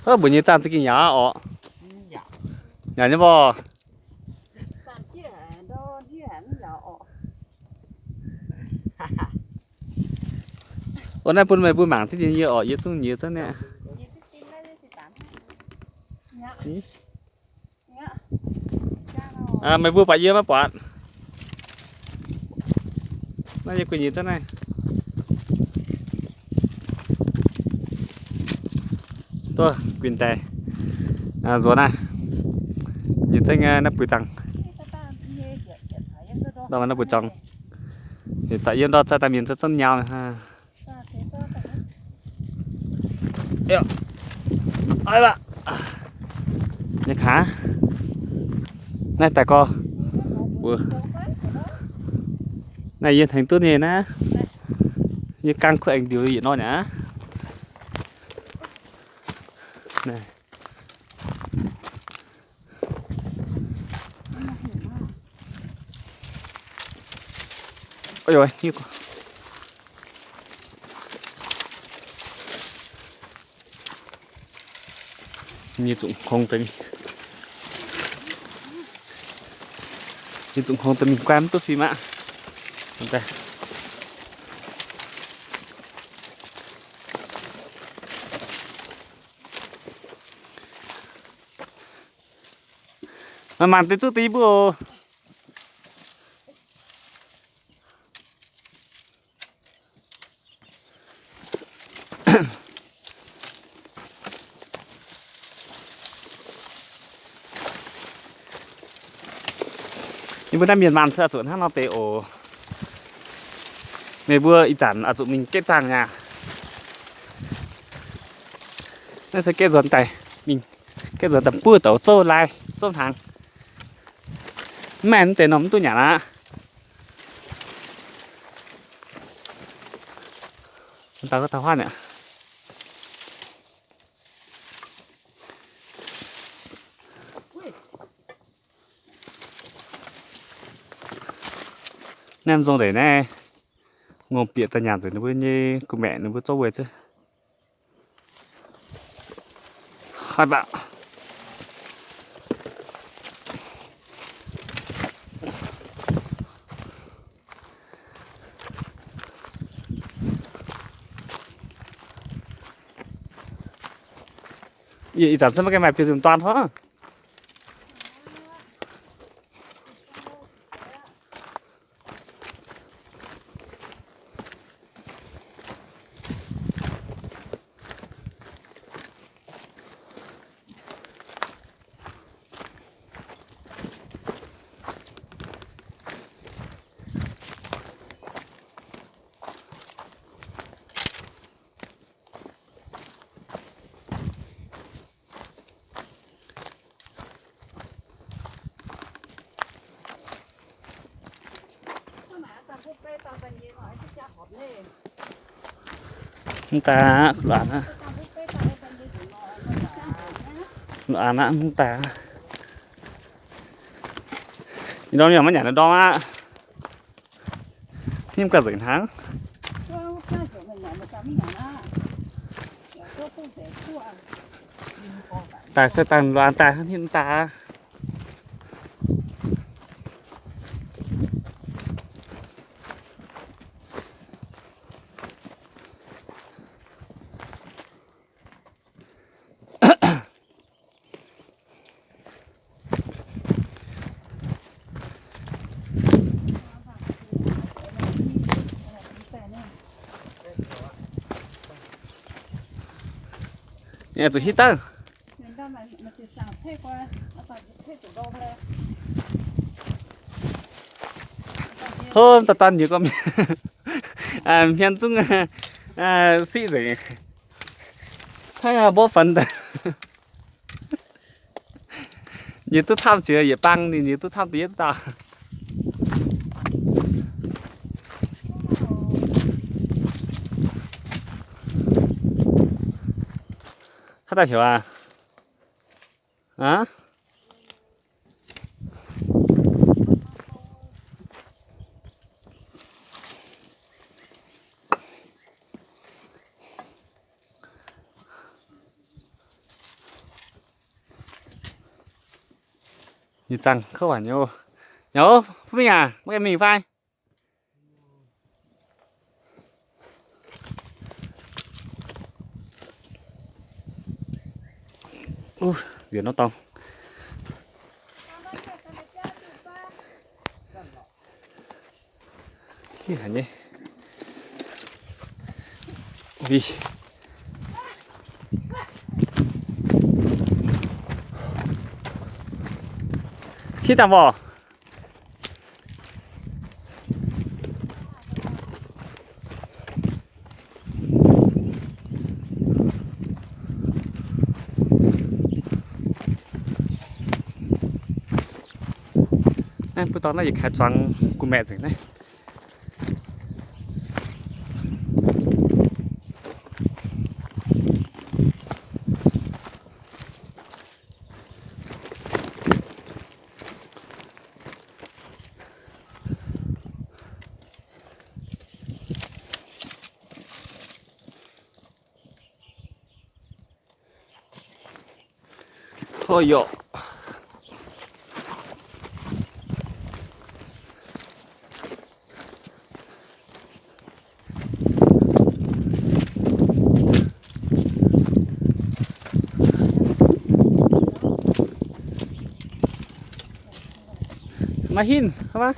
Ov, mbuo nyei zaangh za'gengh yaac orqc. Yaac nyei mborqv. Ov, naaiv bun meih mbuo mangc diqv nyei yie orqc, yie zungv nyiex zunv naaiv. Meih mbuo buatc yie maiv buatc? Naaiv yie gu'nyuoz daaih naaiv. Duqv guinh daaih nzuonx naaiv. Nyei zengv naaiv buix zaangc. Naaiv buix zaangc. Daaih yiem ndortv zaaih daaih mienh zungv nyau. Nyei kaax. Naaiv daaih gorx. Naaiv yie hnengx duqv nyei naaiv. Yie gaang kuv aengx ndiux yietc norm aqv. Nyei zuqc hngongx deix mingh, nyei zuqc hngongx deix mingh guai mv duqv fim aqv. Maaih maanc deix zuqv deix mbuo oc. Yie mbuo naaiv mienh maanh se oix zuqc hnangv nor deix oc. Meih mbuo ih zanc oix zuqc mingh gaeqv zaangh aqv. Naaiv se gaeqv nzuonx daaih mingh, gaeqv nzuonx daaih buov douz zouv lai zouv hnaangx. Mv maaih mv deix norm mv duqv nyanc aqv. Dauh huaav aqv. Naaiv nzong ndeic naaiv, ngongh bieqc daaih nyanc nzengc ninh mbuo nyei gu'maeqc ninh mbuo zouv weic zuqc Ih zanc se maiv gaengh maaih piex nzunc dorn hnangv. Mv daaih, aqv, mv daaih. Ih ndorm yaac maiv nyanc ndorm aqv. Hnamv gaax nzengc hnangv. Daaih se daaih lorz daaih hnamv daaih. Zuqc hitv daaih. Hov, daaih daan nyei gorqv, hmien zungv siqv nzengc. Hnangv mborqv fun daaih. Ninh duqv camv qiex yietc bang, ninh, ninh duqv camv deix yietv dauh. Haaix dauh heuc aqv? Aqv? Nyic zaangc kouv haic nyei. Nyouz, Fuqv Mingh aac, maiv gaengh mingh fai? Nziex norm dorngx. Hiv haic nyei. Hiv dangh mborqc. Naaiv mbuo dorngx naaiv yietc kaaix zuangx gu'maeqc nzengc naaiv. Hov yoc. Maiv hinv, hov maah.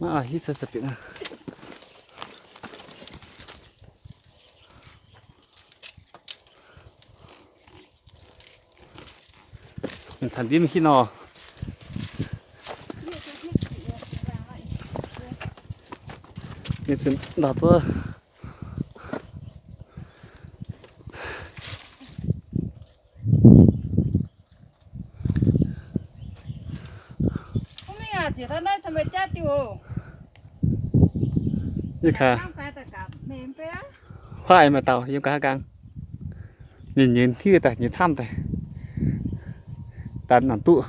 Maiv hiv, se se bieqc aqv. Taux ndiev mingh hinv nor. Ninh se ndau duqv. Yie kaax, huaav maaih dauh yiem gaax haav gang. Ninh nyei hiuv daaih nyei camv daaih, daaih nangc duqv.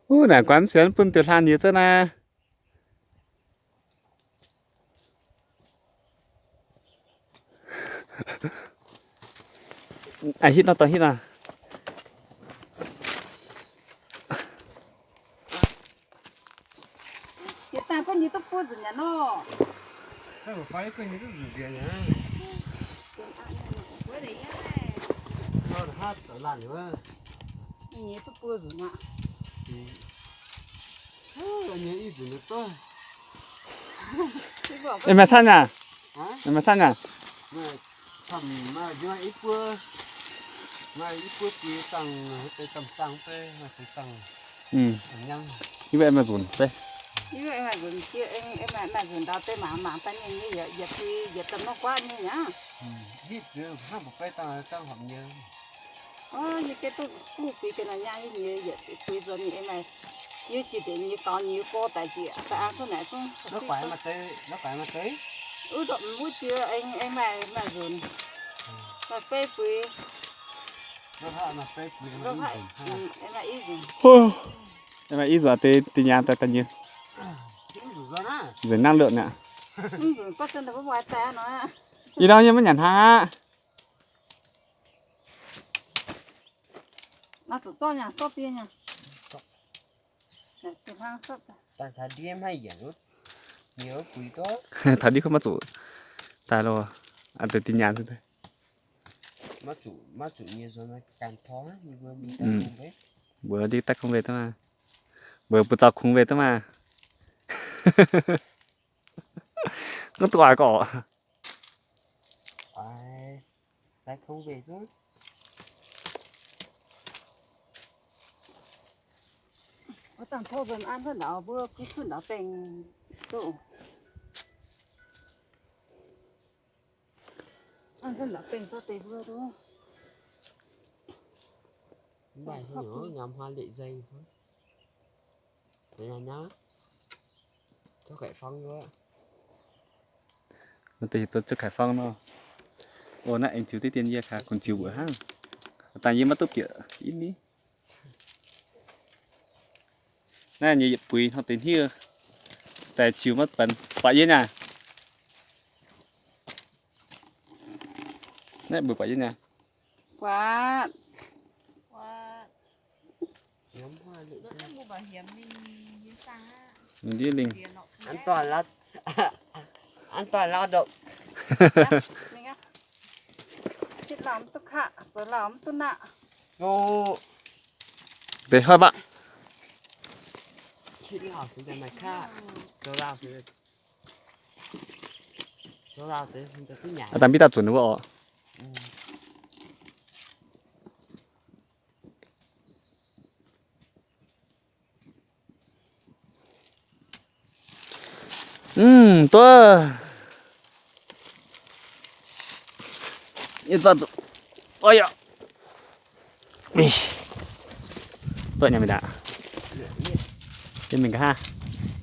Wuov naaic guaix mv sienx bun diuh hlaan nyiex zouv naaiv. Aa, hitv nor, dorh hitv nor. Jiex daaih bun nyei duqv buo nzunc nyanc nor. Nyei duqv buo nzunc aqv. Ih, maaih camv nyei? Maaih camv nyei? Camv, maaih i buo, maaih i buo buix dangh, deix gamh saang fai maaih buix dangh. Yie mbuo aengx maaih nzunc fai? Yie mbuo aengx maaih nzunc, aengx maaih nzunc ndau deix mangc mangc daaih nyei, yietc buix yietc deix norm guaav nyei aqv. Hitv hnangv mbuo fai dangh zangv horpc nyei. Yie gengh duqv buix ga'naaiv nyaanh nyei, yietc buix nzuonx nyei aengx maaih, yie jiex deix nyei gaux nyei go daaih jiex daaih an cuotv naaic zungv. Wuov jiex aengx maaih, maaih nzunc. Maaih fei buix. Aengx maaih i nzunc deix, deix nyaanh daaih daaih nyei. Nzengc năng lượng aqv. Ih ndau yie maiv nyanc hnangv aqv. Taux ndiev kuv maiv zuqc daaih loh, deix dinh nyaanh. Mbuo ndiev daaih kungx mbeih duqv maah. Mbuo buoz-zaux kungx mbeih duqv maah. Gorngv duqv oix gorqv. Zuov Khải Phong nor. O, naaiv aengx ziux diqv dien yie kaax, kungx ziux mbuoqc hnangv. Dangh yie maiv duqv bieqc i ni. Naaiv nyei yietc buix hnangv deix hniev daaih ziux maiv benx. Buatc yie nyei. Naaiv mbuo buatc yie nyei. Ninh ndiev lingh. Deix hnoi baac. Aa, dangh mbiv daaih zunc wuov oc. Mv, duqv. Duqv nyei mingh daaih. Yie mingh nqa'haav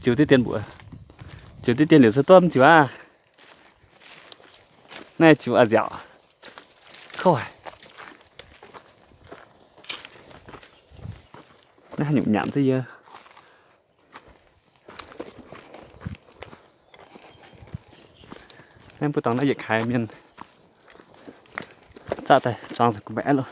ziux diqv dien mbuoqc. Ziux diqv dien liuz se duqv mv ziux aqv. Naaiv ziux a'nziaauc. Kouv haic. Naaiv haaix nyungc nyanc duqv yie. Naaiv mbuo dorngx naaiv yietc kaaix mienh zaqv daaih zuangx ziqc gu'maeqv loh.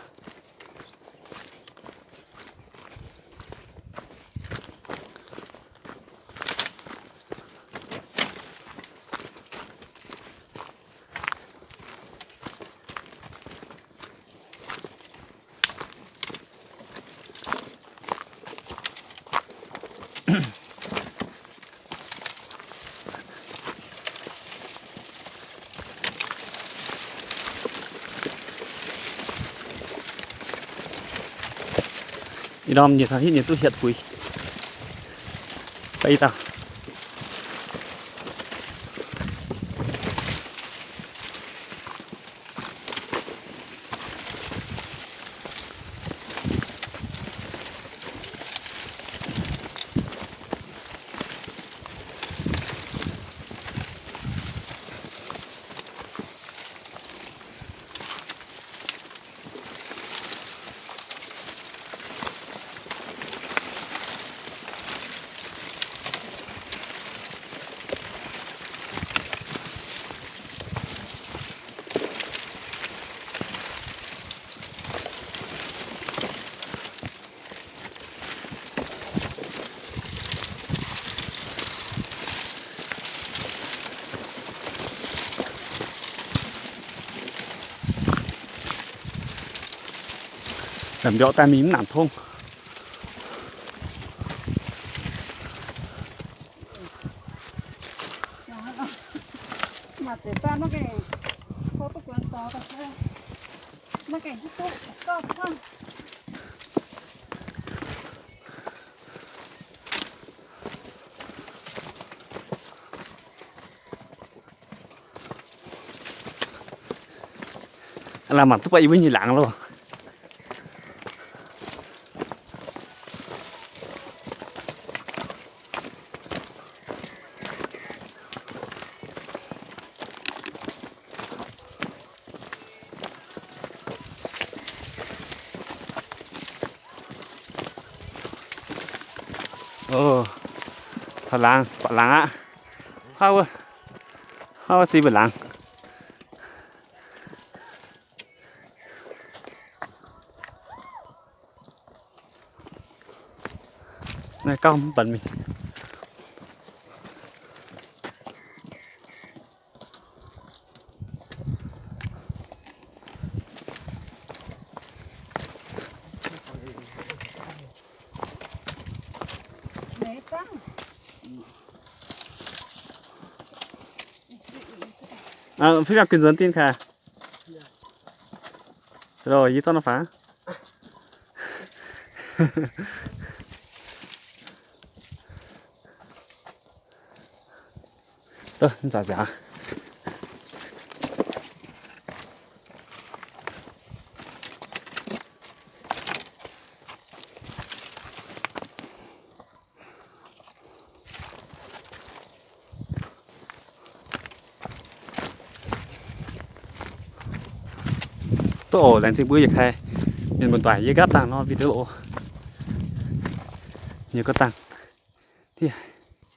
Ih norm nyei taux hitv nyei duqv hietv buix. Da'yietv dauh. Mbiauz daaih mingh mv nangc tong. Aav lamh mangc duqv buatc yie mbuo nyei laangz loh. Taux laangz, buatc laangz aqv. Huaav wuov, huaav wuov se mbuo laangz. Naaiv gauh mv baac mingh. Fih fai kuinx nzuonx dinh kaaix. Rồi, yie zorqv nor faaux. Duqv oc, laengz zingh mbuo yietc kaaix mienh muoz-doic yie nqaapv dangh nor video. Nyei gorngv zaangh. Dieh,